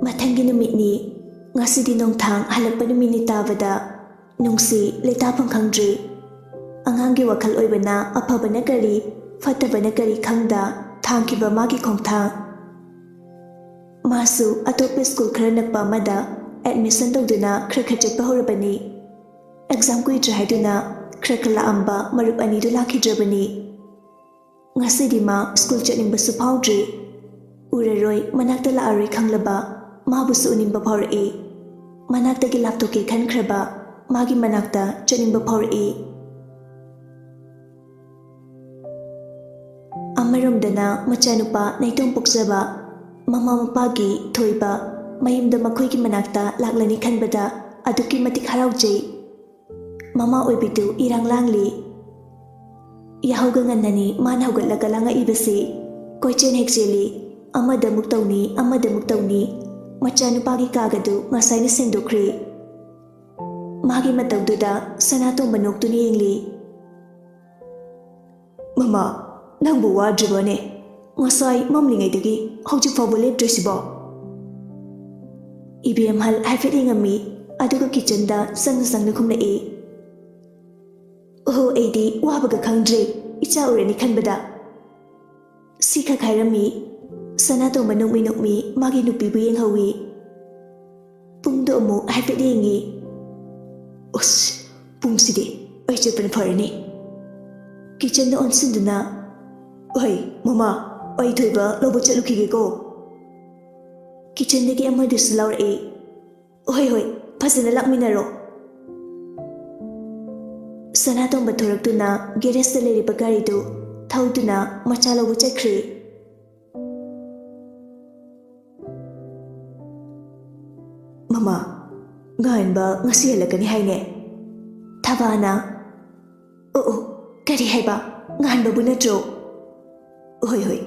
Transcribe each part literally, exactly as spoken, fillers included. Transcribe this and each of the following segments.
ꯃꯊꯪꯒꯤ ꯅꯨꯃꯤꯠꯅꯤ꯫ ꯉꯁꯤꯗꯤ ꯅꯣꯡꯊꯥꯡ ꯍꯜꯂꯛꯄ ꯅꯨꯃꯤꯠꯅꯤ ꯇꯥꯕꯗ ꯅꯨꯡꯁꯤ ꯂꯩꯇꯥꯐꯝ ꯈꯪꯗ꯭ꯔꯤ꯫ ꯑꯉꯥꯡꯒꯤ ꯋꯥꯈꯜ ꯑꯣꯏꯕꯅ ꯑꯐꯕꯅ ꯀꯔꯤ, ꯐꯠꯇꯕꯅ ꯀꯔꯤ ꯈꯪꯗ ꯊꯥꯡꯈꯤꯕ ꯃꯥꯒꯤ ꯈꯣꯡꯊꯥꯡ꯫ ꯃꯥꯁꯨ ꯑꯇꯣꯞꯄ ꯁ꯭ꯀꯨꯜ ꯈꯔ ꯅꯛꯄ ꯑꯃꯗ ꯑꯦꯗꯃꯤꯁꯟ ꯇꯧꯗꯨꯅ ꯈꯔ ꯈꯔ ꯆꯠꯄ ꯍꯧꯔꯕꯅꯤ꯫ ꯑꯦꯛꯖꯥꯝ ꯀꯨꯏꯗ꯭ꯔꯦ ꯍꯥꯏꯗꯨꯅ ꯈꯔ ꯈꯔ ꯂꯥꯛꯑꯝꯕ ꯃꯔꯨꯞ ꯑꯅꯤꯗꯨ ꯂꯥꯛꯈꯤꯗ꯭ꯔꯕꯅꯤ꯫ ꯉꯁꯤꯗꯤ ꯃꯥ ꯁ꯭ꯀꯨꯜ ꯆꯠꯅꯤꯡꯕꯁꯨ ꯐꯥꯎꯗ꯭ꯔꯤ꯫ ꯎꯔꯔꯣꯏ, ꯃꯅꯥꯛꯇ ꯂꯥꯛꯑꯔꯣꯏ ꯈꯪꯂꯕ ꯃꯥꯕꯨꯁꯨ ꯎꯅꯤꯡꯕ ꯐꯥꯎꯔꯛꯏ꯫ ꯃꯅꯥꯛꯇꯒꯤ ꯂꯥꯞꯊꯣꯛꯀꯦ ꯈꯟꯈ꯭ꯔꯕ ꯃꯥꯒꯤ ꯃꯅꯥꯛꯇ ꯆꯠꯅꯤꯡꯕ ꯐꯥꯎꯔꯛꯏ꯫ ꯑꯃꯔꯣꯝꯗꯅ ꯃꯆꯥꯅꯨꯄꯥ ꯅꯥꯏꯇꯣꯝ ꯄꯣꯛꯆꯕ ꯃꯃꯥ ꯃꯄꯥꯒꯤ ꯊꯣꯏꯕ ꯃꯌꯨꯝꯗ ꯃꯈꯣꯏꯒꯤ ꯃꯅꯥꯛꯇ ꯂꯥꯛꯂꯅꯤ ꯈꯟꯕꯗ ꯑꯗꯨꯛꯀꯤ ꯃꯇꯤꯛ ꯍꯔꯥꯎꯖꯩ꯫ ꯃꯃꯥ ꯑꯣꯏꯕꯤꯗꯨ ꯏꯔꯥꯡ ꯂꯥꯡꯂꯤ꯫ ꯌꯥꯍꯧꯒ ꯉꯟꯅꯅꯤ ꯃꯥꯅ ꯍꯧꯒꯠꯂꯒ ꯂꯥꯡꯉꯛꯏꯕꯁꯤ꯫ ꯀꯣꯏꯆꯦꯟ ꯍꯦꯛ ꯆꯦꯜꯂꯤ, ꯑꯃꯗ ꯑꯃꯨꯛ ꯇꯧꯅꯤ, ꯑꯃꯗ ꯑꯃꯨꯛ ꯇꯧꯅꯤ꯫ ꯃꯆꯥꯅꯨꯄꯥꯒꯤ ꯀꯥꯒꯗꯨ ꯉꯁꯥꯏꯅ ꯁꯦꯡꯗꯣꯛꯈ꯭ꯔꯤ꯫ ꯃꯥꯒꯤ ꯃꯇꯧꯗꯨꯗ ꯁꯅꯥꯇꯣꯝꯕ ꯅꯣꯛꯇꯨꯅ ꯌꯦꯡꯂꯤ꯫ "ꯃꯃꯥ, ꯅꯪꯕꯨ ꯋꯥꯗ꯭ꯔꯤꯕꯅꯦ? ꯉꯁꯥꯏ ꯃꯝꯂꯤꯉꯩꯗꯒꯤ ꯍꯧꯖꯤꯛ ꯐꯥꯎꯕ ꯂꯦꯞꯇ꯭ꯔꯤꯁꯤꯕꯣ?" ꯏꯕꯦꯝꯍꯜ ꯍꯥꯏꯐꯦꯠ ꯌꯦꯡꯉꯝꯃꯤ, ꯑꯗꯨꯒ ꯀꯤꯆꯟꯗ ꯆꯪꯅ ꯆꯪꯅ ꯈꯨꯝꯂꯛꯏ꯫ "ꯑꯣꯍꯣ, ꯑꯩꯗꯤ ꯋꯥꯕꯒ ꯈꯪꯗ꯭ꯔꯦ, ꯏꯆꯥ ꯎꯔꯅꯤ ꯈꯟꯕꯗ꯫" ꯁꯤꯈꯛ ꯍꯥꯏꯔꯝꯃꯤ꯫ ꯁꯅꯥꯇꯣꯝꯕ ꯅꯣꯛꯃꯤ ꯅꯣꯛꯃꯤ ꯃꯥꯒꯤ ꯅꯨꯄꯤꯕꯨ ꯌꯦꯡꯍꯧꯏ꯫ ꯄꯨꯡꯗꯣ ꯑꯃꯨꯛ ꯍꯥꯏꯐꯦꯠ ꯌꯦꯡꯉꯤ꯫ "ꯑꯁ, ꯄꯨꯡꯁꯤꯗꯤ ꯑꯩ ꯆꯠꯄꯅ ꯐꯔꯅꯤ꯫" ꯀꯤꯆꯟꯗ ꯑꯣꯟꯁꯤꯟꯗꯨꯅ, "ꯑꯣꯏ ꯃꯃꯥ, ꯑꯩ ꯊꯣꯏꯕ ꯂꯧꯕ ꯆꯠꯂꯨꯈꯤꯒꯦꯀꯣ꯫" ꯀꯤꯆꯟꯗꯒꯤ ꯑꯃꯗꯨꯁꯨ ꯂꯥꯎꯔꯛꯏ꯫ "ꯍꯣꯏ ꯍꯣꯏ, ꯐꯖꯅ ꯂꯥꯛꯃꯤꯟꯅꯔꯣ꯫" ꯁꯅꯥꯇꯣꯝꯕ ꯊꯣꯔꯛꯇꯨꯅ ꯒꯦꯔꯦꯖꯇ ꯂꯩꯔꯤꯕ ꯒꯥꯔꯤꯗꯨ ꯊꯧꯗꯨꯅ ꯃꯆꯥ ꯂꯧꯕ ꯆꯠꯈ꯭ꯔꯤ꯫ "ꯃꯃꯥ, ꯉꯥꯟꯕ ꯉꯁꯤ ꯍꯜꯂꯛꯀꯅꯤ ꯍꯥꯏꯅꯦ?" ꯊꯕꯥꯅ, "ꯑꯣ ꯑꯣ, ꯀꯔꯤ ꯍꯥꯏꯕ? ꯉꯥꯟꯕꯕꯨ ꯅꯠꯇ꯭ꯔꯣ?" "ꯍꯣꯏ ꯍꯣꯏ,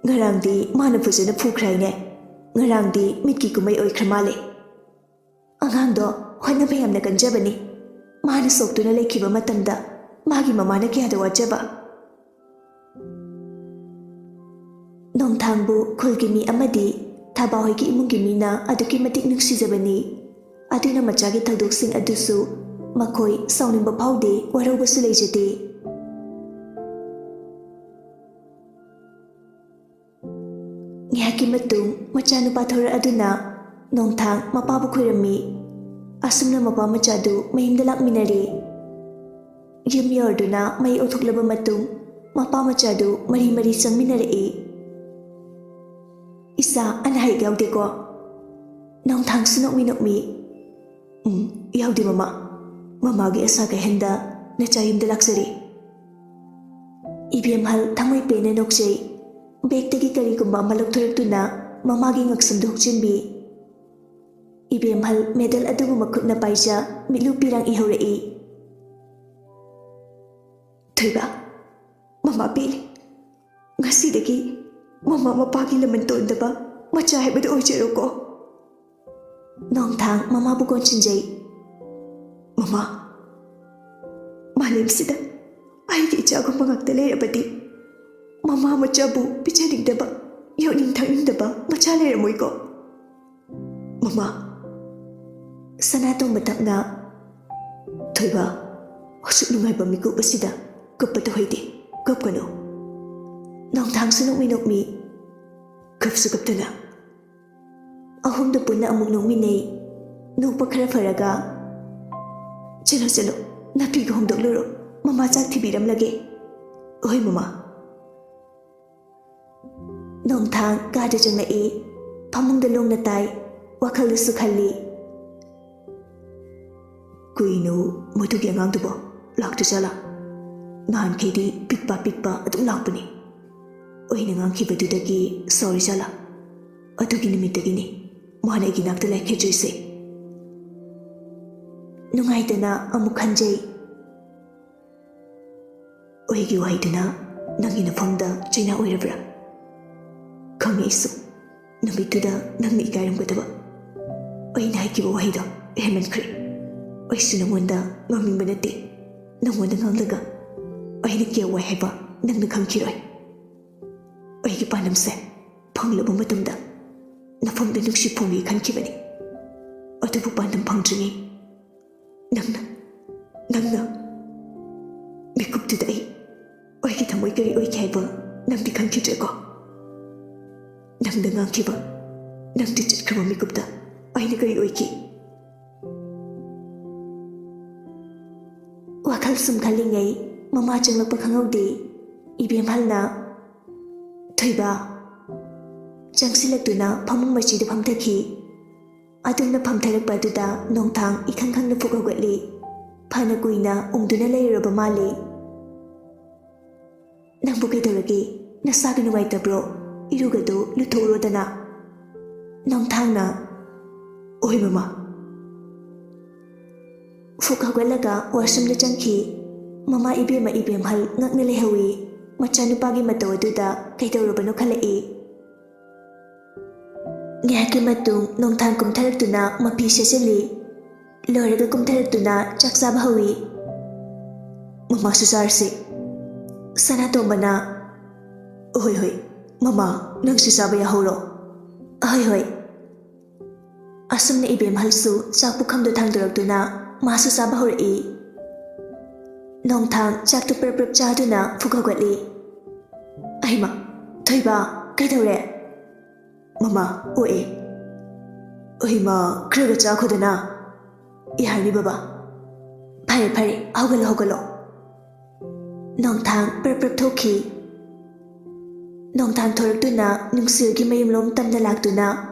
ꯉꯔꯥꯡꯗꯤ ꯃꯥꯅ ꯐꯖꯅ ꯐꯨꯈ꯭ꯔꯦ ꯍꯥꯏꯅꯦ꯫ ꯉꯔꯥꯡꯗꯤ ꯃꯤꯠꯀꯤ ꯀꯨꯝꯍꯩ ꯑꯣꯏꯈ꯭ꯔ ꯃꯥꯜꯂꯦ꯫ ꯑꯉꯥꯡꯗꯣ ꯍꯣꯠꯅꯕ ꯌꯥꯝꯅ ꯀꯟꯖꯕꯅꯤ꯫ ꯃꯥꯅ ꯁꯣꯛꯇꯨꯅ ꯂꯩꯈꯤꯕ ꯃꯇꯝꯗ ꯃꯥꯒꯤ ꯃꯃꯥꯅ ꯀꯌꯥꯗ ꯋꯥꯖꯕ꯫" ꯅꯣꯡꯊꯥꯡꯕꯨ ꯈꯨꯜꯒꯤ ꯃꯤ ꯑꯃꯗꯤ ꯊꯕꯥ ꯍꯣꯏꯒꯤ ꯏꯃꯨꯡꯒꯤ ꯃꯤꯅ ꯑꯗꯨꯛꯀꯤ ꯃꯇꯤꯛ ꯅꯨꯡꯁꯤꯖꯕꯅꯤ꯫ ꯑꯗꯨꯅ ꯃꯆꯥꯒꯤ ꯊꯧꯗꯣꯛꯁꯤꯡ ꯑꯗꯨꯁꯨ ꯃꯈꯣꯏ ꯁꯥꯎꯅꯤꯡꯕ ꯐꯥꯎꯗꯦ, ꯋꯥꯔꯧꯕꯁꯨ ꯂꯩꯖꯗꯦ꯫ ꯉꯥꯏꯍꯥꯛꯀꯤ ꯃꯇꯨꯡ ꯃꯆꯥꯅꯨꯄꯥ ꯊꯣꯔꯛ ꯑꯗꯨꯅ ꯅꯣꯡꯊꯥꯡ ꯃꯄꯥꯕꯨ ꯈꯣꯏꯔꯝꯃꯤ꯫ ꯑꯁꯨꯝꯅ ꯃꯄꯥ ꯃꯆꯥꯗꯨ ꯃꯌꯨꯝꯗ ꯂꯥꯛꯃꯤꯟꯅꯔꯦ꯫ ꯌꯨꯝ ꯌꯧꯔꯗꯨꯅ ꯃꯩ ꯑꯣꯊꯣꯛꯂꯕ ꯃꯇꯨꯡ ꯃꯄꯥ ꯃꯆꯥꯗꯨ ꯃꯔꯤ ꯃꯔꯤ ꯆꯪꯃꯤꯟꯅꯔꯛꯏ꯫ "ꯏꯆꯥ, ꯑꯅꯥ ꯑꯌꯦꯛ ꯌꯥꯎꯗꯦꯀꯣ?" ꯅꯣꯡꯊꯥꯡꯁꯨ ꯅꯣꯛꯃꯤ ꯅꯣꯛꯃꯤ, "ꯎꯝ, ꯌꯥꯎꯗꯦ ꯃꯃꯥ꯫ ꯃꯃꯥꯒꯤ ꯑꯁꯥ ꯀꯩꯍꯟꯗ ꯅꯆꯥ ꯌꯨꯝꯗ ꯂꯥꯛꯆꯔꯦ꯫" ꯏꯕꯦꯝꯍꯜ ꯊꯃꯣꯏ ꯄꯦꯟꯅ ꯅꯣꯛꯆꯩ꯫ ꯕꯦꯒꯇꯒꯤ ꯀꯔꯤꯒꯨꯝꯕ ꯑꯃ ꯂꯧꯊꯣꯔꯛꯇꯨꯅ ꯃꯃꯥꯒꯤ ꯉꯛꯁꯝꯗ ꯍꯨꯛꯆꯤꯟꯕꯤ꯫ ꯏꯕꯦꯝꯍꯜ ꯃꯦꯗꯜ ꯑꯗꯨꯕꯨ ꯃꯈꯨꯠꯅ ꯄꯥꯏꯖ ꯃꯤꯠꯂꯨ ꯄꯤꯔꯥꯡ ꯏꯍꯧꯔꯛꯏ꯫ "ꯊꯣꯏꯕ, ꯃꯃꯥ ꯄꯦꯜꯂꯤ꯫ ꯉꯁꯤꯗꯒꯤ ꯃꯃꯥ ꯃꯄꯥꯒꯤ ꯂꯃꯟ ꯇꯣꯟꯗꯕ ꯃꯆꯥ ꯍꯥꯏꯕꯗꯨ ꯑꯣꯏꯖꯔꯣꯀꯣ꯫" ꯅꯣꯡꯊꯥꯡ ꯃꯃꯥꯕꯨ ꯀꯣꯟꯁꯤꯟꯖꯩ꯫ "ꯃꯃꯥ, ꯃꯥꯂꯦꯝꯁꯤꯗ ꯑꯩꯒꯤ ꯏꯆꯥꯒꯨꯝꯕ ꯉꯥꯛꯇ ꯂꯩꯔꯕꯗꯤ ꯃꯃꯥ ꯃꯆꯥꯕꯨ ꯄꯤꯖꯅꯤꯡꯗꯕ, ꯌꯣꯛꯅꯤꯡ ꯊꯛꯅꯤꯡꯗꯕ ꯃꯆꯥ ꯂꯩꯔꯝꯃꯣꯏꯀꯣ꯫ ꯃꯃꯥ꯫" ꯁꯅꯥꯇꯣꯝꯕ ꯇꯞꯅ, "ꯊꯣꯏꯕ, ꯑꯁꯨꯛ ꯅꯨꯡꯉꯥꯏꯕ ꯃꯤꯀꯨꯞ ꯑꯁꯤꯗ ꯀꯞꯄ ꯇꯧꯍꯩꯗꯦ, ꯀꯞꯀꯅꯨ꯫" ꯅꯣꯡꯊꯥꯡꯁꯨ ꯅꯣꯛꯃꯤ ꯅꯣꯛꯃꯤ, "ꯀꯞꯁꯨ ꯀꯞꯇꯅ꯫" ꯑꯍꯨꯝꯗꯨ ꯄꯨꯟꯅ ꯑꯃꯨꯛ ꯅꯣꯛꯃꯤꯟꯅꯩ꯫ ꯅꯣꯛꯄ ꯈꯔ ꯐꯔꯒ, "ꯆꯠꯂꯣ, ꯆꯠꯂꯣ, ꯅꯥꯄꯤꯒ ꯍꯣꯡꯗꯣꯛꯂꯨꯔꯣ, ꯃꯃꯥ ꯆꯥꯛ ꯊꯤꯕꯤꯔꯝꯂꯒꯦ꯫" "ꯍꯣꯏ ꯃꯃꯥ꯫" ꯅꯣꯡꯊꯥꯡ ꯀꯥꯗ ꯆꯪꯂꯛꯏ꯫ ꯐꯃꯨꯡꯗ ꯂꯣꯡꯅ ꯇꯥꯏ꯫ ꯋꯥꯈꯜꯗꯁꯨ ꯈꯜꯂꯤ꯫ "ꯀꯩꯅꯣ, ꯃꯗꯨꯒꯤ ꯑꯉꯥꯡꯗꯨꯕꯣ ꯂꯥꯛꯇ꯭ꯔꯖꯥꯠꯂꯥ? ꯅꯍꯥꯟꯈꯩꯗꯤ ꯄꯤꯛꯄ ꯄꯤꯛꯄ ꯑꯗꯨꯝ ꯂꯥꯛꯄꯅꯤ꯫ ꯑꯩꯅ ꯉꯥꯡꯈꯤꯕꯗꯨꯗꯒꯤ ꯁꯥꯎꯔꯤꯖꯥꯠꯂꯥ? ꯑꯗꯨꯒꯤ ꯅꯨꯃꯤꯠꯇꯒꯤꯅꯤ ꯃꯥꯅ ꯑꯩꯒꯤ ꯅꯥꯛꯇ ꯂꯩꯈꯤꯗ꯭ꯔꯤꯁꯦ꯫" ꯅꯨꯡꯉꯥꯏꯇꯅ ꯑꯃꯨꯛ ꯈꯟꯖꯩ꯫ "ꯑꯩꯒꯤ ꯋꯥꯍꯩꯗꯨꯅ ꯅꯪꯒꯤ ꯅꯐꯝꯗ ꯆꯩꯅꯥ ꯑꯣꯏꯔꯕ꯭ꯔꯥ? ꯈꯪꯉꯦ ꯑꯩꯁꯨ, ꯅꯨꯃꯤꯠꯇꯨꯗ ꯅꯪꯅ ꯏꯀꯥꯏꯔꯝꯒꯗꯕ꯫ ꯑꯩꯅ ꯍꯥꯏꯈꯤꯕ ꯋꯥꯍꯩꯗꯣ ꯍꯦꯟꯃꯟꯈ꯭ꯔꯦ꯫ ꯑꯩꯁꯨ ꯅꯉꯣꯟꯗ ꯉꯥꯡꯅꯤꯡꯕ ꯅꯠꯇꯦ꯫ ꯅꯉꯣꯟꯗ ꯉꯥꯡꯂꯒ ꯑꯩꯅ ꯀꯌꯥ ꯋꯥꯏ ꯍꯥꯏꯕ ꯅꯪꯅ ꯈꯪꯈꯤꯔꯣꯏ꯫ ꯑꯩꯒꯤ ꯄꯥꯟꯗꯝꯁꯦ ꯐꯪꯂꯕ ꯃꯇꯝꯗ ꯅꯐꯝꯗ ꯅꯨꯡꯁꯤ ꯐꯣꯡꯒꯦ ꯈꯟꯈꯤꯕꯅꯤ꯫ ꯑꯗꯨꯕꯨ ꯄꯥꯟꯗꯝ ꯐꯪꯗ꯭ꯔꯤꯉꯩ ꯅꯪꯅ, ꯅꯪꯅ ꯃꯤꯀꯨꯞꯇꯨꯗ ꯑꯩ, ꯑꯩꯒꯤ ꯊꯃꯣꯏ ꯀꯔꯤ ꯑꯣꯏꯈꯤ ꯍꯥꯏꯕ ꯅꯪꯗꯤ ꯈꯪꯈꯤꯗ꯭ꯔꯦꯀꯣ? ꯅꯪꯗ ꯉꯥꯡꯈꯤꯕ, ꯅꯪꯗꯤ ꯆꯠꯈ꯭ꯔꯕ ꯃꯤꯀꯨꯞꯇ ꯑꯩꯅ ꯀꯔꯤ ꯑꯣꯏꯈꯤ? ꯋꯥꯈꯜ ꯁꯨꯝ ꯈꯜꯂꯤꯉꯩ ꯃꯃꯥ ꯆꯪꯂꯛꯄ ꯈꯪꯍꯧꯗꯦ꯫ ꯏꯕꯦꯝꯍꯜꯅ, "ꯊꯣꯏꯕ," ꯆꯪꯁꯤꯜꯂꯛꯇꯨꯅ ꯐꯃꯨꯡ ꯃꯆꯤꯗ ꯐꯝꯊꯈꯤ꯫ ꯑꯗꯨꯝꯅ ꯐꯝꯊꯔꯛꯄ ꯑꯗꯨꯗ ꯅꯣꯡꯊꯥꯡ ꯏꯈꯪ ꯈꯪꯅ ꯐꯨꯛ ꯍꯧꯒꯠꯂꯤ꯫ ꯐꯅ ꯀꯨꯏꯅ ꯎꯪꯗꯨꯅ ꯂꯩꯔꯨꯔꯕ ꯃꯥꯜꯂꯤ꯫ "ꯅꯪꯕꯨ ꯀꯩꯗꯧꯔꯒꯦ? ꯅꯁꯥꯒ ꯅꯨꯡꯉꯥꯏꯇꯕ꯭ꯔꯣ? ꯏꯔꯨꯒꯗꯨ ꯂꯨꯊꯣꯛꯎꯔꯣꯗꯅ꯫" ꯅꯣꯡꯊꯥꯡꯅ, "ꯑꯣꯏ ꯃꯃꯥ꯫" ꯐꯨꯛ ꯍꯧꯒꯠꯂꯒ ꯋꯥꯁꯔꯨꯝꯗ ꯆꯪꯈꯤ꯫ ꯃꯃꯥ ꯏꯕꯦꯝꯃ ꯏꯕꯦꯝꯍꯜ ꯉꯛꯅ ꯂꯩꯍꯧꯏ꯫ ꯃꯆꯥꯅꯨꯄꯥꯒꯤ ꯃꯇꯧ ꯑꯗꯨꯗ ꯀꯩꯗꯧꯔꯕꯅꯣ ꯈꯜꯂꯛꯏ꯫ ꯉꯥꯏꯍꯥꯛꯀꯤ ꯃꯇꯨꯡ ꯅꯣꯡꯊꯥꯡ ꯀꯨꯝꯊꯔꯛꯇꯨꯅ ꯃꯐꯤ ꯁꯦꯠꯆꯤꯜꯂꯤ꯫ ꯂꯣꯏꯔꯒ ꯀꯨꯝꯊꯔꯛꯇꯨꯅ ꯆꯥꯛ ꯆꯥꯕ ꯍꯧꯏ꯫ "ꯃꯃꯥꯁꯨ ꯆꯥꯔꯁꯤ꯫" ꯁꯅꯥꯇꯣꯝꯕꯅ, "ꯍꯣꯏ ꯍꯣꯏ, ꯃꯃꯥ, ꯅꯪꯁꯨ ꯆꯥꯕ ꯌꯥꯍꯧꯔꯣ꯫" "ꯍꯣꯏ ꯍꯣꯏ꯫" ꯑꯁꯨꯝꯅ ꯏꯕꯦꯝꯍꯜꯁꯨ ꯆꯥꯛ ꯄꯨꯈꯝꯗꯨ ꯊꯥꯡꯗꯣꯔꯛꯇꯨꯅ ꯃꯥꯁꯨ ꯆꯥꯕ ꯍꯧꯔꯛꯏ꯫ ꯅꯣꯡꯊꯥꯡ ꯆꯥꯛꯇꯨ ꯄ꯭ꯔꯞ ꯄ꯭ꯔꯞ ꯆꯥꯗꯨꯅ ꯐꯨꯛ ꯍꯧꯒꯠꯂꯤ꯫ "ꯑꯩꯃ, ꯊꯣꯏꯕ, ꯀꯩꯗꯧꯔꯦ?" "ꯃꯃꯥ, ꯑꯣꯛꯑꯦ꯫" "ꯑꯩꯃ, ꯈꯔꯒ ꯆꯥꯈꯣꯗꯅ꯫" "ꯌꯥꯔꯅꯤ ꯕꯕꯥ꯫" "ꯐꯔꯦ ꯐꯔꯦ, ꯍꯧꯒꯠꯂꯣ ꯍꯧꯒꯠꯂꯣ꯫" ꯅꯣꯡꯊꯥꯡ ꯄ꯭ꯔꯞ ꯄ꯭ꯔꯞ ꯊꯣꯛꯈꯤ꯫ ꯅꯣꯡꯊꯥꯡ ꯊꯣꯔꯛꯇꯨꯅ ꯅꯨꯡꯁꯤꯜꯒꯤ ꯃꯌꯨꯝꯂꯣꯝ ꯇꯝꯅ ꯂꯥꯛꯇꯨꯅ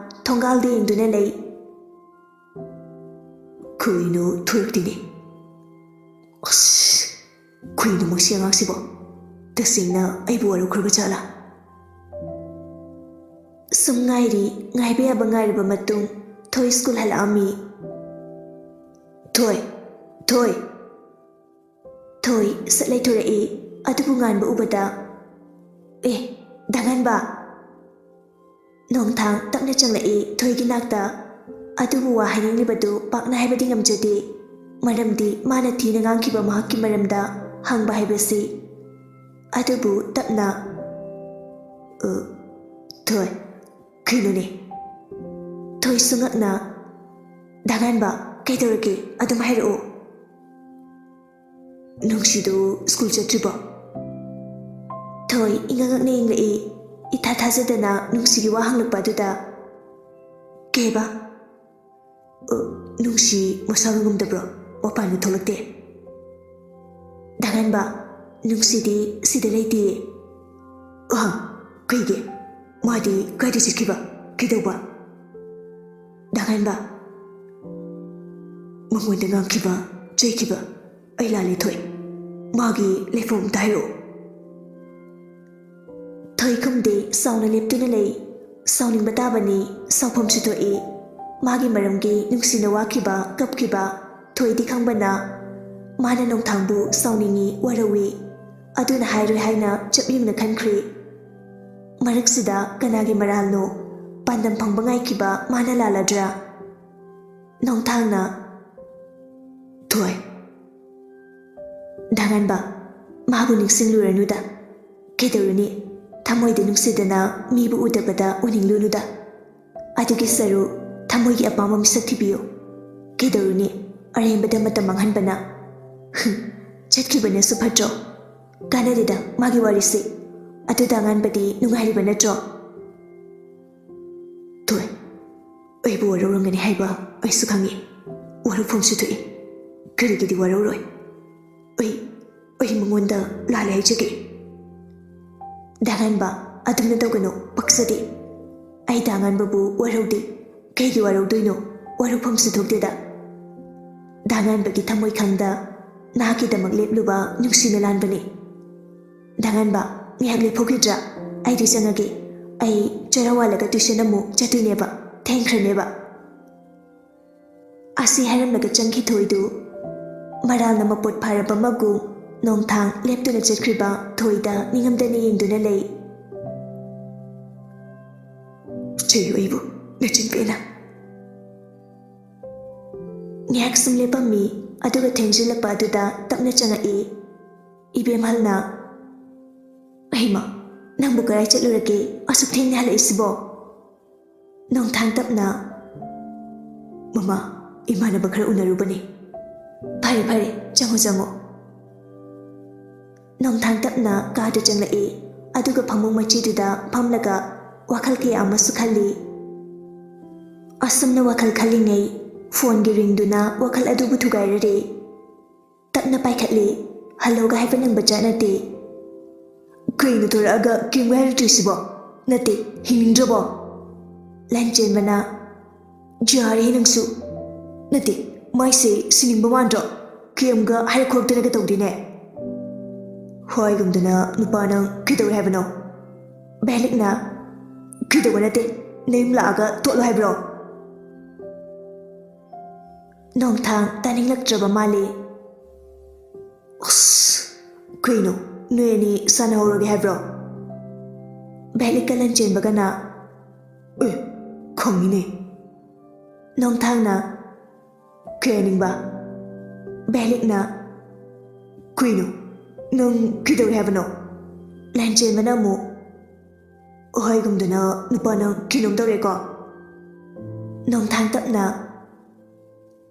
ꯊꯣꯡꯒꯥꯜꯗ ꯌꯦꯡꯗꯨꯅ ꯂꯩ꯫ "ꯀꯩꯅꯣ ꯊꯣꯔꯛꯇꯦꯅꯦ꯫ ꯑꯁ, ꯀꯩꯅꯣ ꯃꯁꯤ ꯑꯉꯥꯡꯁꯤꯕꯣ? ꯇꯁꯦꯡꯅ ꯑꯩꯕꯨ ꯋꯥꯔꯧꯈ꯭ꯔꯕ ꯖꯥꯠꯂꯥ?" ꯁꯨꯝ ꯉꯥꯏꯔꯤ, ꯉꯥꯏꯕ ꯌꯥꯕ ꯉꯥꯏꯔꯕ ꯃꯇꯨꯡ ꯊꯣꯏ ꯁ꯭ꯀꯨꯜ ꯍꯜꯂꯛꯑꯝꯃꯤ꯫ "ꯊꯣꯏ, ꯊꯣꯏ!" ꯊꯣꯏ ꯁꯠ ꯂꯩꯊꯣꯔꯛꯏ꯫ ꯑꯗꯨꯕꯨ ꯉꯥꯟꯕ ꯎꯕꯗ, "ꯑꯦ, ꯗꯥ ꯉꯥꯟꯕ!" ꯅꯣꯡꯊꯥꯡ ꯇꯞꯅ ꯆꯪꯂꯛꯏ ꯊꯣꯏꯒꯤ ꯅꯥꯛꯇ꯫ ꯑꯗꯨꯕꯨ ꯋꯥ ꯍꯥꯏꯅꯤꯡꯂꯤꯕꯗꯨ ꯄꯥꯛꯅ ꯍꯥꯏꯕꯗꯤ ꯉꯝꯖꯗꯦ꯫ ꯃꯔꯝꯗꯤ ꯃꯥꯅ ꯊꯤꯅ ꯉꯥꯡꯈꯤꯕ ꯃꯍꯥꯛꯀꯤ ꯃꯔꯝꯗ ꯍꯪꯕ ꯍꯥꯏꯕꯁꯤ꯫ ꯑꯗꯨꯕꯨ ꯇꯞꯅ, "ꯑ, ꯊꯣꯏ, ꯀꯩꯅꯣꯅꯦ? ꯊꯣꯏꯁꯨ ꯉꯛꯅ, "ꯗꯥ ꯉꯥꯟꯕ, ꯀꯩꯗꯧꯔꯒꯦ? ꯑꯗꯨꯝ ꯍꯥꯏꯔꯛꯑꯣ꯫" "ꯅꯨꯡꯁꯤꯗꯨ ꯁ꯭ꯀꯨꯜ ꯆꯠꯇ꯭ꯔꯤꯕꯣ?" ꯊꯣꯏ ꯏꯉꯛ ꯉꯛꯅ ꯌꯦꯡꯂꯛꯏ꯫ ꯏꯊꯥ ꯊꯥꯖꯗꯅ ꯅꯨꯡꯁꯤꯒꯤ ꯋꯥ ꯍꯪꯂꯛꯄ ꯑꯗꯨꯗ, "ꯀꯩꯕ?" "ꯑ, ꯅꯨꯡꯁꯤ ꯃꯁꯥ ꯉꯝꯗꯕ꯭ꯔꯣ? ꯃꯄꯥꯟꯒ ꯊꯣꯛꯂꯛꯇꯦ?" "ꯗꯥ ꯉꯥꯟꯕ, ꯅꯨꯡꯁꯤꯗꯤ ꯁꯤꯗ ꯂꯩꯇꯤꯌꯦ꯫" "ꯑ, ꯀꯩꯒꯤ? ꯃꯥꯗꯤ ꯀꯥꯏꯗ ꯆꯠꯈꯤꯕ? ꯀꯩꯗꯧꯕ?" "ꯗꯥ ꯉꯥꯟꯕ, ꯃꯉꯣꯟꯗ ꯉꯥꯡꯈꯤꯕ, ꯆꯩꯈꯤꯕ ꯑꯩ ꯂꯥꯜꯂꯦ ꯊꯣꯏ꯫ ꯃꯥꯒꯤ ꯂꯩꯐꯝ ꯑꯝꯇ ꯍꯥꯏꯔꯛꯑꯣ꯫" ꯊꯣꯏ ꯈꯨꯝꯗꯦ, ꯁꯥꯎꯅ ꯂꯦꯞꯇꯨꯅ ꯂꯩ꯫ ꯁꯥꯎꯅꯤꯡꯕ ꯇꯥꯕꯅꯤ, ꯁꯥꯎꯐꯝꯁꯨ ꯊꯣꯛꯏ꯫ ꯃꯥꯒꯤ ꯃꯔꯝꯒꯤ ꯅꯨꯡꯁꯤꯅ ꯋꯥꯈꯤꯕ, ꯀꯞꯈꯤꯕ ꯊꯣꯏꯗꯤ ꯈꯪꯕꯅ, ꯃꯥꯅ ꯅꯣꯡꯊꯥꯡꯕꯨ ꯁꯥꯎꯅꯤꯡꯏ, ꯋꯥꯔꯧꯏ꯫ ꯑꯗꯨꯅ ꯍꯥꯏꯔꯣꯏ ꯍꯥꯏꯅ ꯆꯞ ꯌꯨꯡꯅ ꯈꯟꯈ꯭ꯔꯤ꯫ ꯃꯔꯛꯁꯤꯗ ꯀꯅꯥꯒꯤ ꯃꯔꯥꯜꯅꯣ? ꯄꯥꯟꯗꯝ ꯐꯪꯕ ꯉꯥꯏꯈꯤꯕ ꯃꯥꯅ ꯂꯥꯜꯂꯗ꯭ꯔꯥ? ꯅꯣꯡꯊꯥꯡꯅ, "ꯊꯣꯏ, ꯗꯥ ꯉꯥꯟꯕ, ꯃꯥꯕꯨ ꯅꯤꯡꯁꯤꯡꯂꯨꯔꯅꯨꯗ꯫ ꯀꯩꯗꯧꯔꯨꯅꯤ? ꯊꯃꯣꯏꯗ ꯅꯨꯡꯁꯤꯗꯅ ꯃꯤꯕꯨ ꯎꯗꯕꯗ ꯎꯅꯤꯡꯂꯨꯅꯨꯗ꯫ ꯑꯗꯨꯒꯤ ꯁꯔꯨꯛ ꯊꯃꯣꯏꯒꯤ ꯑꯄꯥꯝꯕ ꯃꯤꯁꯛ ꯊꯤꯕꯤꯌꯨ꯫ ꯀꯩꯗꯧꯔꯨꯅꯤ? ꯑꯔꯦꯝꯕꯗ ꯃꯇꯝ ꯃꯥꯡꯍꯟꯕꯅ꯫" "ꯍꯨꯝ, ꯆꯠꯈꯤꯕꯅꯁꯨ ꯐꯠꯇ꯭ꯔꯣ? ꯀꯥꯟꯅꯗꯦꯗ ꯃꯥꯒꯤ ꯋꯥꯔꯤꯁꯤ꯫ ꯑꯗꯨ ꯗꯥ ꯉꯥꯟꯕꯗꯤ ꯅꯨꯡꯉꯥꯏꯔꯤꯕ ꯅꯠꯇ꯭ꯔꯣ?" "ꯊꯣꯏ, ꯑꯩꯕꯨ ꯋꯥꯔꯧꯔꯝꯒꯅꯤ ꯍꯥꯏꯕ ꯑꯩꯁꯨ ꯈꯪꯏ꯫ ꯋꯥꯔꯧꯐꯝꯁꯨ ꯊꯣꯛꯏ꯫ ꯀꯔꯤꯒꯤꯗꯤ ꯋꯥꯔꯧꯔꯣꯏ? ꯑꯩ, ꯑꯩ ꯃꯉꯣꯟꯗ ꯂꯥꯜꯂꯦ ꯍꯥꯏꯖꯒꯦ꯫" "ꯗꯥ ꯉꯥꯟꯕ, ꯑꯗꯨꯝꯅ ꯇꯧꯒꯅꯨ, ꯄꯛꯆꯗꯦ꯫ ꯑꯩ ꯗꯥ ꯉꯥꯟꯕꯕꯨ ꯋꯥꯔꯧꯗꯦ꯫ ꯀꯩꯒꯤ ꯋꯥꯔꯧꯗꯣꯏꯅꯣ? ꯋꯥꯔꯧꯐꯝꯁꯨ ꯊꯣꯛꯇꯦꯗ꯫ ꯗꯥ ꯉꯥꯟꯕꯒꯤ ꯊꯃꯣꯏ ꯈꯪꯗ ꯅꯍꯥꯛꯀꯤꯗꯃꯛ ꯂꯦꯞꯂꯨꯕ ꯅꯨꯡꯁꯤꯅ ꯂꯥꯟꯕꯅꯤ꯫ ꯗꯥ ꯉꯥꯟꯕ, ꯉꯥꯏꯍꯥꯛ ꯂꯦꯞꯍꯧꯈꯤꯗ꯭ꯔꯥ? ꯑꯩꯗꯤ ꯆꯪꯉꯒꯦ꯫ ꯑꯩ ꯆꯔꯥ ꯋꯥꯜꯂꯒ ꯇ꯭ꯌꯨꯁꯟ ꯑꯃꯨꯛ ꯆꯠꯇꯣꯏꯅꯦꯕ꯫ ꯊꯦꯡꯈ꯭ꯔꯅꯦꯕ꯫" ꯑꯁꯤ ꯍꯥꯏꯔꯝꯂꯒ ꯆꯪꯈꯤ ꯊꯣꯏꯗꯨ꯫ ꯃꯔꯥꯜꯅ ꯃꯄꯣꯠ ꯐꯥꯔꯕ ꯃꯒꯨꯝ ꯅꯣꯡꯊꯥꯡ ꯂꯦꯞꯇꯨꯅ ꯆꯠꯈ꯭ꯔꯤꯕ ꯊꯣꯏꯗ ꯅꯤꯡꯉꯝꯗꯅ ꯌꯦꯡꯗꯨꯅ ꯂꯩ꯫ "ꯆꯩꯌꯨ ꯑꯩꯕꯨ, ꯅꯆꯤꯟ ꯄꯦꯟꯅ꯫" ꯉꯥꯏꯍꯥꯛ ꯁꯨꯝ ꯂꯦꯞꯄꯝꯃꯤ, ꯑꯗꯨꯒ ꯊꯦꯡꯖꯤꯜꯂꯛꯄ ꯑꯗꯨꯗ ꯇꯞꯅ ꯆꯪꯉꯛꯏ꯫ ꯏꯕꯦꯝꯍꯜꯅ, "ꯑꯩꯃ, ꯅꯪꯕꯨ ꯀꯗꯥꯏ ꯆꯠꯂꯨꯔꯒꯦ? ꯑꯁꯨꯛ ꯊꯦꯡꯅ ꯍꯜꯂꯛꯏꯁꯤꯕꯣ?" ꯅꯣꯡꯊꯥꯡ ꯇꯞꯅ, "ꯃꯃꯥ, ꯏꯃꯥꯟꯅꯕ ꯈꯔ ꯎꯅꯔꯨꯕꯅꯦ꯫" "ꯐꯔꯦ, ꯐꯔꯦ, ꯆꯪꯉꯣ, ꯆꯪꯉꯣ꯫" ꯅꯣꯡꯊꯥꯡ ꯇꯞꯅ ꯀꯥꯗ ꯆꯪꯂꯛꯏ, ꯑꯗꯨꯒ ꯐꯃꯨꯡ ꯃꯆꯤꯗꯨꯗ ꯐꯝꯂꯒ ꯋꯥꯈꯜ ꯀꯌꯥ ꯑꯃꯁꯨ ꯈꯜꯂꯤ꯫ ꯑꯁꯨꯝꯅ ꯋꯥꯈꯜ ꯈꯜꯂꯤꯉꯩ, ꯐꯣꯟꯒꯤ ꯔꯤꯡꯗꯨꯅ ꯋꯥꯈꯜ ꯑꯗꯨꯕꯨ ꯊꯨꯒꯥꯏꯔꯔꯦ꯫ ꯇꯞꯅ ꯄꯥꯏꯈꯠꯂꯤ꯫ "ꯍꯜꯂꯣꯒ ꯍꯥꯏꯕ ꯅꯪꯕ ꯖꯥꯠ ꯅꯠꯇꯦ꯫" "ꯀꯩꯅꯣ ꯊꯣꯔꯛꯑꯒ ꯀꯦꯝꯒ ꯍꯥꯏꯔꯛꯇ꯭ꯔꯤꯁꯤꯕꯣ? ꯅꯠꯇꯦ, ꯍꯤꯡꯅꯤꯡꯗ꯭ꯔꯕꯣ?" ꯂꯟꯆꯦꯟꯕꯅ, "ꯌꯥꯔꯦ ꯅꯪꯁꯨ꯫ ꯅꯠꯇꯦ, ꯃꯥꯏꯁꯦ ꯁꯤꯅꯤꯡꯕ ꯃꯥꯟꯗ꯭ꯔꯣ? ꯀꯦꯝꯒ ꯍꯥꯏꯔꯛ ꯈꯣꯠꯇꯅꯒ ꯇꯧꯗꯦꯅꯦ꯫" ꯍꯥꯏꯒꯨꯝꯗꯅ ꯅꯨꯄꯥ ꯅꯪ ꯀꯩꯗꯧꯔꯦ ꯍꯥꯏꯕꯅꯣ? ꯚꯦꯂꯤꯛꯅ, "ꯀꯩꯗꯧꯕ ꯅꯠꯇꯦ, ꯅꯌꯨꯝ ꯂꯥꯛꯑꯒ ꯇꯣꯠꯂꯣ ꯍꯥꯏꯕ꯭ꯔꯣ?" ꯅꯣꯡꯊꯥꯡ ꯇꯥꯅꯤꯡꯂꯛꯇ꯭ꯔꯕ ꯃꯥꯜꯂꯤ꯫ "ꯑꯁ, ꯀꯩꯅꯣ, ꯅꯣꯏ ꯑꯅꯤ ꯁꯥꯟꯅꯍꯧꯔꯒꯦ ꯍꯥꯏꯕ꯭ꯔꯣ?" ꯚꯦꯂꯤꯛꯀ ꯂꯟꯆꯦꯟꯕꯒꯅ, "ꯑꯦ, ꯈꯪꯉꯤꯅꯦ꯫" ꯅꯣꯡꯊꯥꯡꯅ, "ꯀꯩ ꯍꯥꯏꯅꯤꯡꯕ?" ꯚꯦꯂꯤꯛꯅ, "ꯀꯩꯅꯣ, ꯅꯪ ꯀꯩꯗꯧꯔꯦ ꯍꯥꯏꯕꯅꯣ?" ꯂꯟꯆꯦꯟꯕꯅ ꯑꯃꯨꯛ, "ꯍꯥꯏꯒꯨꯝꯗꯅ ꯅꯨꯄꯥ ꯅꯪ ꯀꯩꯅꯣꯝ ꯇꯧꯔꯦꯀꯣ?" ꯅꯣꯡꯊꯥꯡ ꯇꯞꯅ,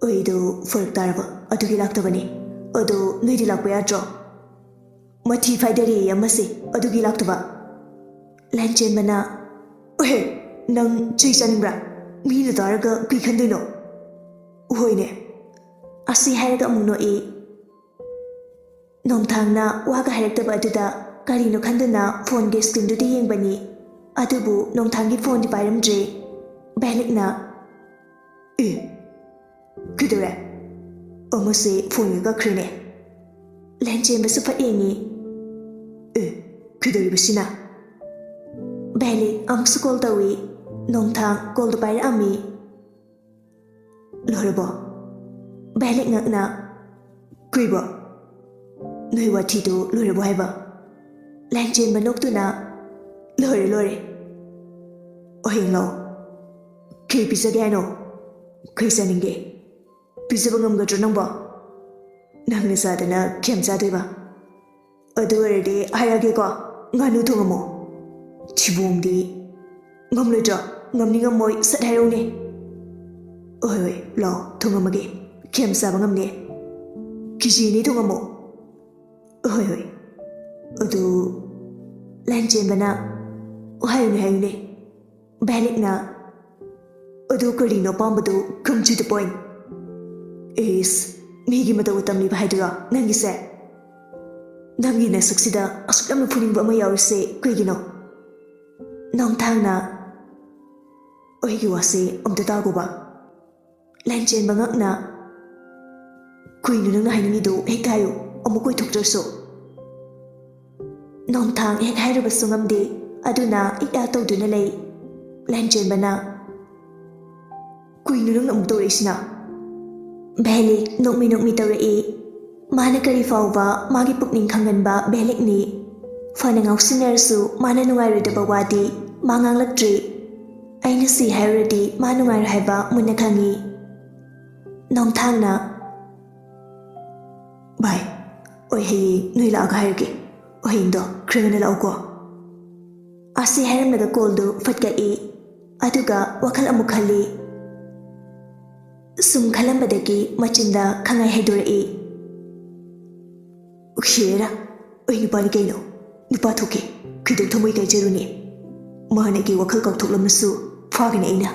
"ꯑꯩꯗꯣ ꯐꯔꯛ ꯇꯥꯔꯕ, ꯑꯗꯨꯒꯤ ꯂꯥꯛꯇꯕꯅꯤ꯫ ꯑꯗꯣ ꯅꯣꯏꯗꯤ ꯂꯥꯛꯄ ꯌꯥꯗ꯭ꯔꯣ?" "ꯃꯊꯤ ꯐꯥꯏꯗꯔꯦꯌꯦ ꯑꯃꯁꯦ, ꯑꯗꯨꯒꯤ ꯂꯥꯛꯇꯕ꯫" ꯂꯟꯆꯦꯟꯕꯅ, "ꯑꯣꯍꯦ, ꯅꯪ ꯆꯩ ꯆꯥꯅꯤꯡꯕ꯭ꯔꯥ? ꯃꯤꯅ ꯇꯥꯔꯒ ꯀꯩ ꯈꯟꯗꯣꯏꯅꯣ?" "ꯍꯣꯏꯅꯦ꯫" ꯑꯁꯤ ꯍꯥꯏꯔꯒ ꯑꯃꯨꯛ ꯅꯣꯛꯏ꯫ ꯅꯣꯡꯊꯥꯡꯅ ꯋꯥꯒ ꯍꯥꯏꯔꯛꯇꯕ ꯑꯗꯨꯗ ꯀꯔꯤꯅꯣ ꯈꯟꯗꯨꯅ ꯐꯣꯟꯒꯤ ꯁ꯭ꯀ꯭ꯔꯤꯟꯗꯨꯗ ꯌꯦꯡꯕꯅꯤ꯫ ꯑꯗꯨꯕꯨ ꯅꯣꯡꯊꯥꯡꯒꯤ ꯐꯣꯟꯗꯤ ꯄꯥꯏꯔꯝꯗ꯭ꯔꯦ꯫ ꯚꯦꯂꯤꯛꯅ, "ꯑꯦ, ꯀꯩꯗꯧꯔꯦ?" "ꯑꯃꯁꯦ ꯐꯣꯟꯒ ꯀꯛꯈ꯭ꯔꯦꯅꯦ꯫" ꯂꯟꯆꯦꯟꯕꯁꯨ ꯐꯠ ꯌꯦꯡꯉꯤ꯫ "ꯑꯦ, ꯀꯩꯗꯧꯔꯤꯕ ꯁꯤꯅ?" ꯚꯦꯂꯤꯛ ꯑꯃꯨꯛꯁꯨ ꯀꯣꯜ ꯇꯧꯏ꯫ ꯅꯣꯡꯊꯥꯡ ꯀꯣꯜꯗꯨ ꯄꯥꯏꯔꯛꯑꯝꯃꯤ꯫ "ꯂꯣꯏꯔꯕꯣ?" ꯚꯦꯂꯤꯛ ꯉꯛꯅ, "ꯀꯩꯕꯣ? ꯅꯣꯏ ꯋꯥꯊꯤꯗꯣ ꯂꯣꯏꯔꯕꯣ ꯍꯥꯏꯕ?" ꯂꯟꯆꯦꯟꯕ ꯅꯣꯛꯇꯨꯅ, "ꯂꯣꯏꯔꯦ, ꯂꯣꯏꯔꯦ꯫ ꯍꯌꯦꯡ ꯂꯥꯛꯑꯣ꯫ ꯀꯩ ꯄꯤꯖꯒꯦ ꯍꯥꯏꯅꯣ? ꯀꯩ ꯆꯥꯅꯤꯡꯒꯦ? ꯄꯤꯖꯕ ꯉꯝꯒꯗ꯭ꯔꯣ ꯅꯪꯕꯣ? ꯅꯪꯅ ꯆꯥꯗꯅ ꯀꯌꯥꯝ ꯆꯥꯗꯣꯏꯕ? ꯑꯗꯨ ꯑꯣꯏꯔꯗꯤ ꯍꯥꯏꯔꯒꯦꯀꯣ, ꯉꯥꯅꯨ ꯊꯣꯡꯉꯝꯃꯣ꯫" "ꯊꯤꯕꯣꯡꯗꯤ, ꯉꯝꯂꯣꯏꯗ꯭ꯔꯣ?" ꯉꯝꯅꯤ ꯉꯝꯃꯣꯏ ꯁꯠ ꯍꯥꯏꯔꯛꯎꯅꯦ꯫ ꯍꯣꯏ ꯍꯣꯏ, ꯂꯥꯛꯑꯣ, ꯊꯣꯡꯉꯝꯃꯒꯦ꯫ ꯀꯌꯥꯝ ꯆꯥꯕ ꯉꯝꯅꯤ? ꯀꯦꯖꯤ ꯑꯅꯤ ꯊꯣꯡꯉꯝꯃꯣ꯫ ꯍꯣꯏ ꯍꯣꯏ꯫ ꯑꯗꯨ ꯂꯥꯟꯆꯦꯟꯕꯅ, ꯍꯥꯏꯌꯨꯅꯦ ꯍꯥꯏꯌꯨꯅꯦ꯫ ꯚꯦꯂꯤꯛꯅ, ꯑꯗꯨ ꯀꯔꯤꯅꯣ ꯑꯄꯥꯝꯕꯗꯨ? Come to the point꯫ ꯏꯁ, ꯃꯤꯒꯤ ꯃꯇꯧꯒ ꯇꯝꯂꯤꯕ ꯍꯥꯏꯗꯨꯔꯣ ꯅꯪꯒꯤꯁꯦ? ꯅꯪꯒꯤ ꯅꯁꯛꯁꯤꯗ ꯑꯁꯨꯛ ꯌꯥꯝꯅ ꯐꯨꯅꯤꯡꯕ ꯑꯃ ꯌꯥꯎꯔꯤꯁꯦ ꯀꯩꯒꯤꯅꯣ? ꯅꯣꯡꯊꯥꯡꯅ, ꯑꯩꯒꯤ ꯋꯥꯁꯦ ꯑꯝꯇ ꯇꯥꯒꯣꯕ꯫ ꯂꯥꯟꯆꯦꯟꯕ ꯉꯛꯅ, ꯀꯩꯅꯣ ꯅꯪꯅ ꯍꯥꯏꯅꯤꯡꯉꯤꯗꯣ? ꯍꯦꯛꯇ ꯍꯥꯏꯌꯨ, ꯑꯃꯨꯛ ꯀꯣꯏꯊꯣꯛꯇ꯭ꯔꯁꯨ꯫ ꯅꯣꯡꯊꯥꯡ ꯍꯦꯛ ꯍꯥꯏꯔꯨꯕꯁꯨ ꯉꯝꯗꯦ, ꯑꯗꯨꯅ ꯏꯛ ꯌꯥ ꯇꯧꯗꯨꯅ ꯂꯩ꯫ ꯂꯥꯟꯆꯦꯟꯕꯅ, ꯀꯩꯅꯣ ꯅꯪꯅ ꯑꯃꯨꯛ ꯇꯧꯔꯛꯏꯁꯤꯅ? ꯚꯦꯂꯤꯛ ꯅꯣꯛꯃꯤ ꯅꯣꯛꯃꯤ ꯇꯧꯔꯛꯏ꯫ ꯃꯥꯅ ꯀꯔꯤ ꯐꯥꯎꯕ ꯃꯥꯒꯤ ꯄꯨꯛꯅꯤꯡ ꯈꯪꯒꯟꯕ ꯚꯦꯂꯤꯛꯅꯤ꯫ ꯐꯅ ꯉꯥꯎꯁꯤꯟꯅꯔꯁꯨ ꯃꯥꯅ ꯅꯨꯡꯉꯥꯏꯔꯣꯏꯗꯕ ꯋꯥꯗꯤ ꯃꯥ ꯉꯥꯡꯂꯛꯇ꯭ꯔꯤ꯫ ꯑꯩꯅ ꯁꯤ ꯍꯥꯏꯔꯨꯔꯗꯤ ꯃꯥ ꯅꯨꯡꯉꯥꯏꯔꯣꯏ ꯍꯥꯏꯕ ꯃꯨꯟꯅ ꯈꯪꯉꯤ꯫ ꯅꯣꯡꯊꯥꯡꯅ, ꯚꯥꯏ, ꯑꯩ ꯍꯌꯦꯡ ꯅꯣꯏ ꯂꯥꯛꯑꯒ ꯍꯥꯏꯔꯒꯦ꯫ ꯍꯌꯦꯡꯗꯣ ꯈꯔ ꯉꯟꯅ ꯂꯥꯛꯎꯀꯣ꯫ ꯑꯁꯤ ꯍꯥꯏꯔꯝꯂꯒ ꯀꯣꯜꯗꯨ ꯐꯠ ꯀꯛꯏ꯫ ꯑꯗꯨꯒ ꯋꯥꯈꯜ ꯑꯃꯨꯛ ꯈꯜꯂꯤ꯫ ꯁꯨꯝ ꯈꯜꯂꯝꯕꯗꯒꯤ ꯃꯆꯤꯟꯗ ꯈꯪꯍꯥꯏ ꯍꯥꯏꯗꯣꯔꯛꯏ꯫ ꯍꯦꯔꯥ, ꯑꯩ ꯅꯨꯄꯥꯅꯤ ꯀꯩꯅꯣ, ꯅꯨꯄꯥ ꯊꯣꯛꯀꯦ, ꯀꯩꯗꯧ ꯊꯃꯣꯏ ꯀꯥꯏꯖꯔꯨꯅꯤ? ꯃꯥꯅ ꯑꯩꯒꯤ ꯋꯥꯈꯜ ꯀꯥꯎꯊꯣꯛꯂꯝꯃꯁꯨ ꯐꯥꯒꯅꯤ ꯑꯩꯅ꯫